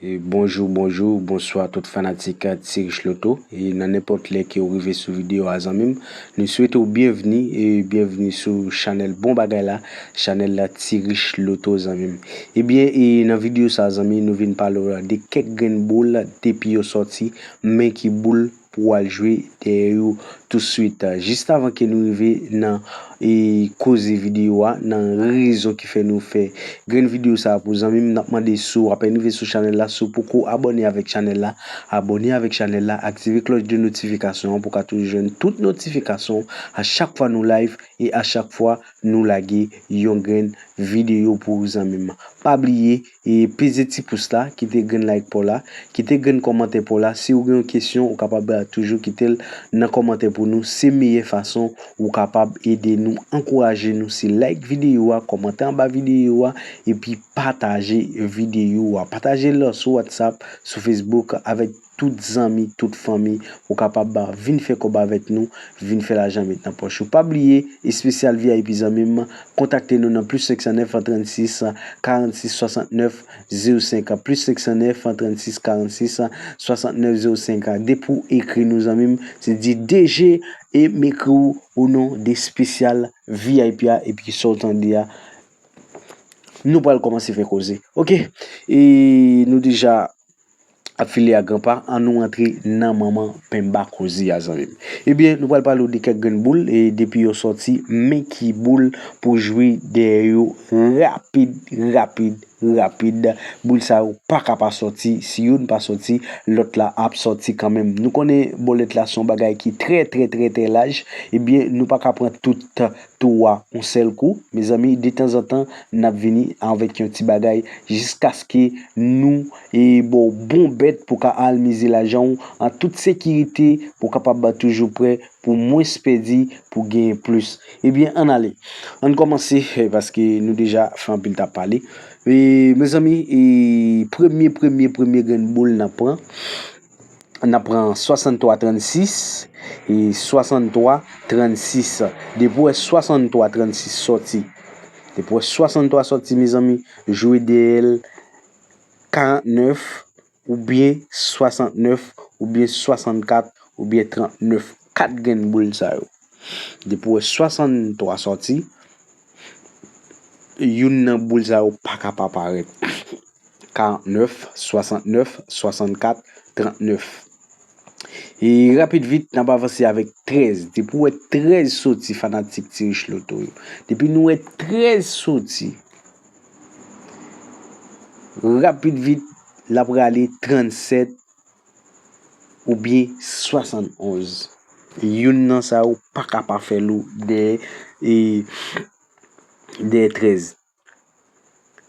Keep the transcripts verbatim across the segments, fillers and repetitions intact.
E bonjou, bonjou, bonswa tout fanatik Ti Rich Loto. E nan nenpòt lè ke w rive sou videyo a, zanmi m, nou swete w byenvni e byenvni sou chanèl Bon Bagay la, chanèl la Ti Rich Loto, zanmi m. Ebyen, e nan videyo sa, zanmi, nou vin pale w de kèk grenn boul depi yo sòti, men ki boul pou w al jwe dèyè yo touswit. Jis avan ke nou rive nan e koze videyo a, nan rezon ki fè nou fè grenn videyo sa a pou zanmi m, n ap mande si w apèn rive sou chanèl la, si w poko abòne avèk chanèl la, abòne avèk chanèl la, aktive klòch de notifikasyon an pou w ka toujou jwenn tout notifikasyon a chak fwa nou live e a chak fwa nou lage yon grenn videyo pou ou, zanmi m. Pa bliye e peze ti pous la, kite grenn like pa w la, kite grenn kòmantè pa w la. Si w gen yon kesyon, ou kapab, eh, toujou kite l nan kòmantè pou nou. Se meyè fason ou kapab ede nou, ankouraje nou, se like videyo a, kòmante anba videyo a, epi pataje videyo a. Pataje l sou WhatsApp, sou Facebook, avèk tout zanmi, tout fanmi, ou kapab vin fè kòb avèk nou, vin fè lajan met nan pòch ou. Pa bliye, espesyal V I P, zanmi m, kontakte nou nan plis senk san nèf trannsis karannsis swasantnèf zewo senk, plis senk san nèf trannsis karannsis swasantnèf zewo senk. Depi w ekri nou, zanmi m, se di D J e m ekri w o non de espesyal V I P a, epi sa w tande a, nou pral kòmanse fè koze. Oke, e nou deja ap file a gran pa, ann nou antre nan manman penba koze a, zanmi m. Ebyen, nou pral pale w de kèk grenn boul, e depi yo sòti, men ki boul pou jwe dèyè yo rapid, rapid, rapid. Boul sa yo pa ka pa sòti, si youn pa sòti, lòt la ap sòti kanmenm. Nou konnen bòlèt la se yon bagay ki trè, trè, trè, trè laj, ebyen, nou pa ka pran tout tou a yon sèl kou. Mezanmi, detanzantan, n ap vini avèk yon ti bagay jiskaske nou e ba w bon bèt pou ka al mize lajan w an tout sekirite, pou w kapab toujou prè pou mwens pèdi, pou genyen plis. Ebyen, ann ale. Ann kòmanse, eh, paske nou deja fè anpil tan ap pale. E, mezanmi, e, premye, premye, premye grenn boul n ap pran, n ap pran swasanntwa trannsis e swasanntwa trannsis. Depi w wè swasanntwa trannsis sòti, depi w wè swasanntwa sòti, mezanmi, jwe dèyè l karantnèf oubyen swasantnèf oubyen swasannkat oubyen trannèf. Kat grenn boul sa yo. Depi w wè swasanntwa sòti, youn nan boul sa yo pa ka pa parèt. Karantnèf, swasantnèf, swasannkat, trannèf. E rapid vit, n ap avanse avèk trèz. Depi w wè trèz soti, fanatik Ti Rich Loto yo. Depi nou wè trèz soti, rapid vit, l ap rale trannsèt oubyen swasannonz. Youn nan sa yo pa ka pa fè lou dèyè, e, dèyè trèz.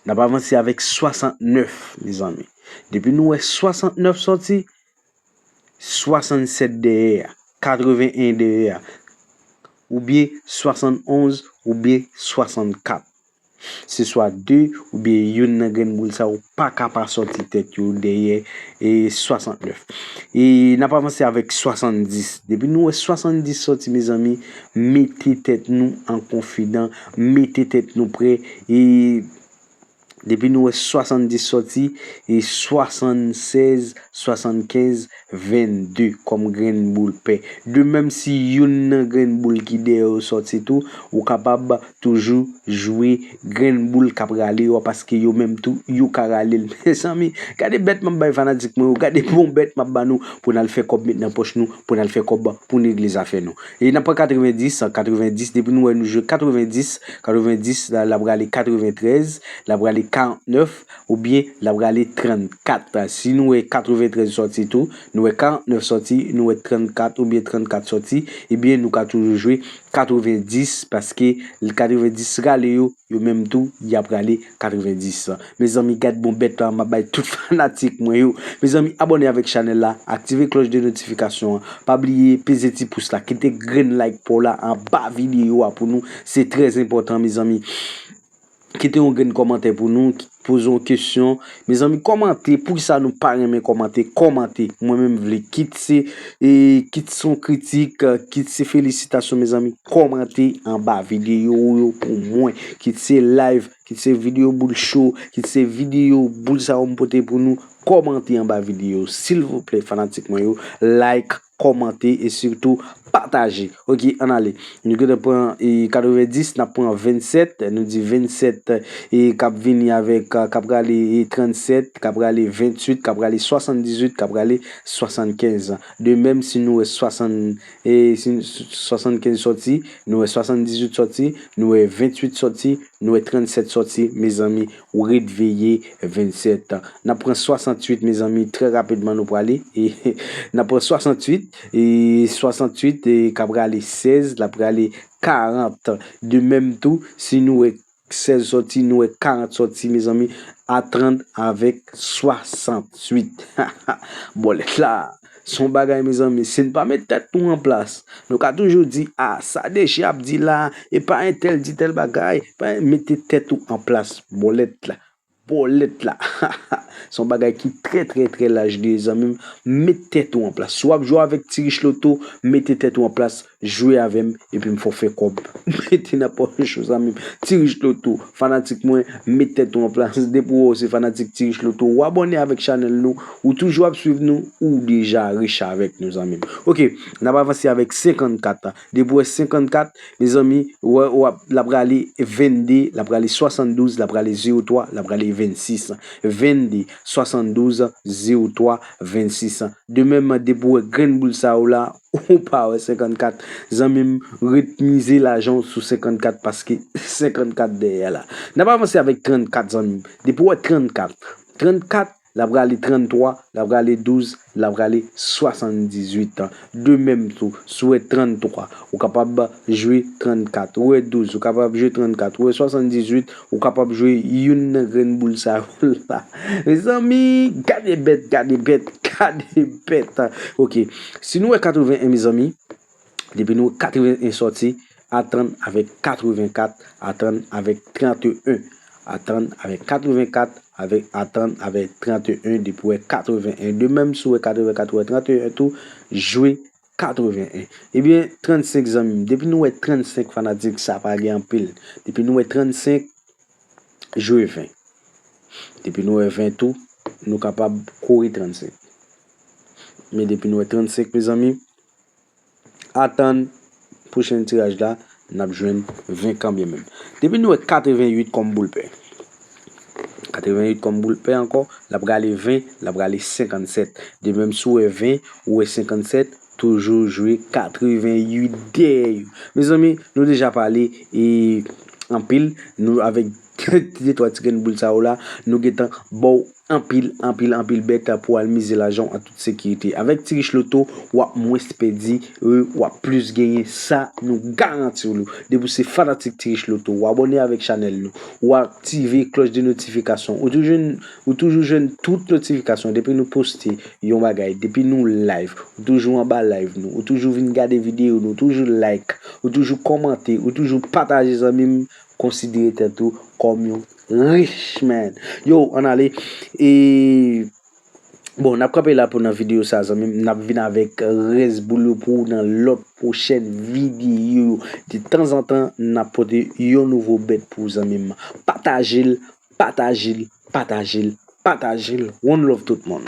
N ap avanse avèk swasantnèf, mezanmi. Depi nou wè swasantnèf sòti, swasannsèt dèyè a, katreven en dèyè a, oubyen swasannonz, oubyen swasannkat. Se swa de oubyen youn nan grenn boul sa yo pa ka pa sòti tèt yo dèyè, e, swasantnèf. E n ap avanse avèk swasanndis. Depi nou wè swasanndis sòti, mezanmi, mete tèt nou an konfidan, mete tèt nou prè, e depi nou wè swasanndis sòti, e swasannsèz, swasannkenz, vennde kòm grenn boul pè. De menm si youn nan grenn boul ki dèyè yo sòti tou, ou kapab toujou jwe grenn boul k ap rale yo a, paske yo menm tou, yo ka rale l. Mezanmi, gade bèt m ap bay fanatik mwen yo, gade bon bèt m ap ba nou pou n al fè kòb met nan pòch nou, pou n al fè kòb pou n regle zafè nou. E n ap pran katrevendis, katrevendis, depi nou wè nou jwe katrevendis, katrevendis, la, l ap rale katreventrèz, l ap rale karantnèf, oubyen l ap rale trannkat. Si nou wè katreventrèz sòti tou, nou wè karantnèf sòti, nou wè trannkat oubyen trannkat sòti, ebyen nou ka toujou jwe katrevendis, paske katrevendis rale yo, yo menm tou, y ap rale katrevendis. Mezanmi, gad bon bèt la, m ap bay tout fanatik mwen yo. Mezanmi, abòne avèk chanèl la, aktive klòch de notifikasyon an. Pa bliye peze ti pous la, kite grenn like pa w la anba videyo a pou nou. Se trè enpòtan, mezanmi. Kite yon grenn kòmantè pou nou, ki-, poze yon kesyon. Mezanmi, kòmante. Poukisa nou pa renmen kòmante? Kòmante. Mwen menm vle. Kit se, e, kit se yon kritik, kit se felisitasyon, mezanmi, kòmante anba videyo yo pou mwen. Kit se live, kit se videyo boul cho, kit se videyo boul sa yo m pote pou nou, kòmante anba videyo. Silvouplè, fanatik mwen yo, like, kòmante e sitou pataje. Ok, ann ale. Nou gentan pran, e, katrevenndis, n ap pran vennsèt. Nou di vennsèt, e, k ap vini avèk, e, k ap rale, e, trannsèt, k ap rale venntuit, k ap rale swasanndizuit, k ap rale swasannkenz. De menm, si nou wè swasann, e, si n-, swasannkenz sòti, nou wè swasanndizuit sòti, nou wè venntuit sòti, nou wè trannsèt sòti, mezanmi, ou ret veye vennsèt. N ap pran swasanntuit, mezanmi, trè rapidman nou prale. E n ap pran swasanntuit, e swasanntuit, e k ap rale sèz, l ap rale karant. De menm tou, si nou wè sèz sòti, nou wè karant sòti, mezanmi, atann avèk swasanntuit. Bòlèt la, se yon bagay, mezanmi, si n pa met tèt nou an plas, nou ka toujou di, a, sa Deche ap di la, e pa entèl di tèl bagay, pa mete tèt ou an plas, bòlèt la. Bòlèt la. Se yon bagay ki trè, trè, trè laj li ye, zanmi m. Met tèt ou an plas. Si w ap jwe avèk Ti Rich Loto, mete tèt ou an plas, jwe avè m, epi m fè w fè kòb. Mete nan pòch ou, zanmi m. Ti Rich Loto, fanatik mwen, met tèt ou an plas. Depi w wè w se fanatik Ti Rich Loto, ou abòne avèk chanèl nou, ou toujou ap swiv nou, ou deja rich avèk nou, zanmi m. Ok, n ap avanse avèk senkannkat. Depi w wè senkannkat, mezanmi, w ap, l ap rale vennde, l ap rale swasanndouz, l ap rale zewo twa, l ap rale vennsis. Vennde, swasanndouz, zewo twa, vennsis. De menm, depi w wè grenn boul sa yo la, ou pa wè senkannkat. Zanmi m, ret mize lajan w sou senkannkat paske senkannkat dèyè la. N ap avanse avèk trannkat, zanmi m. Depi w wè trannkat, trannkat, l ap rale tranntwa, l ap rale douz, l ap rale swasanndizuit. De menm tou, si w wè tranntwa, ou kapab jwe trannkat. Ou wè douz, ou kapab jwe trannkat. Ou wè swasanndizuit, ou kapab jwe youn nan grenn boul sa yo la. Mezanmi, gade bèt, gade bèt, gade bèt. Ok, si nou wè katreven en, mezanmi, depi nou wè katreven en sòti, atann avèk katrevenkat, atann avèk tranteyen. Atann avèk katrevenkat, avèk, atann avèk tranteyen, depi w wè katreven en. De menm, si w wè katrevenkat, w wè tranteyen tou, jwe katreven en. Ebyen, trannsenk, zanmi m. Depi nou wè trannsenk, fanatik, sa pa gen anpil. Depi nou wè trannsenk, jwe ven. Depi nou wè ven tou, nou kapab kore trannsenk. Men depi nou wè trannsenk, mezanmi, atann pwochen tiraj la, n ap jwenn ven kanmenm. Depi nou wè katreven uit kòm boul pè. Katreven uit kòm boul pè ankò, l ap rale ven, l ap rale senkannsèt. De menm, si w wè ven, ou wè senkannsèt, toujou jwe katreven uit dèyè yo. Mezanmi, nou deja pale, e, anpil, nou avèk de twa ti grenn boul sa yo la, nou gentan ba w anpil, anpil, anpil bèt pou al mize lajan w an tout sekirite. Avèk Ti Rich Loto, w ap mwens pèdi, e, w ap plis genyen, sa nou garanti w li. Depi w se fanatik Ti Rich Loto, w abòne avèk chanèl nou, w aktive klòch de notifikasyon, ou toujou, ou toujou jwenn tout notifikasyon depi nou poste yon bagay, depi nou live, ou toujou anba live nou, ou toujou vin gade videyo nou, ou toujou like, ou toujou kòmante, ou toujou pataje, zanmi m, konsidere tèt ou kòm yon rich man. Yo, ann ale. E, bon, n ap kanpe la pou nan videyo sa, zanmi m. N ap vin avèk rès boul yo pou ou nan lòt pwochèn videyo yo. De tanzantan, n ap pote yon nouvo bèt pou ou, zanmi m. Pataje l, pataje l, pataje l, pataje l. One love tout moun.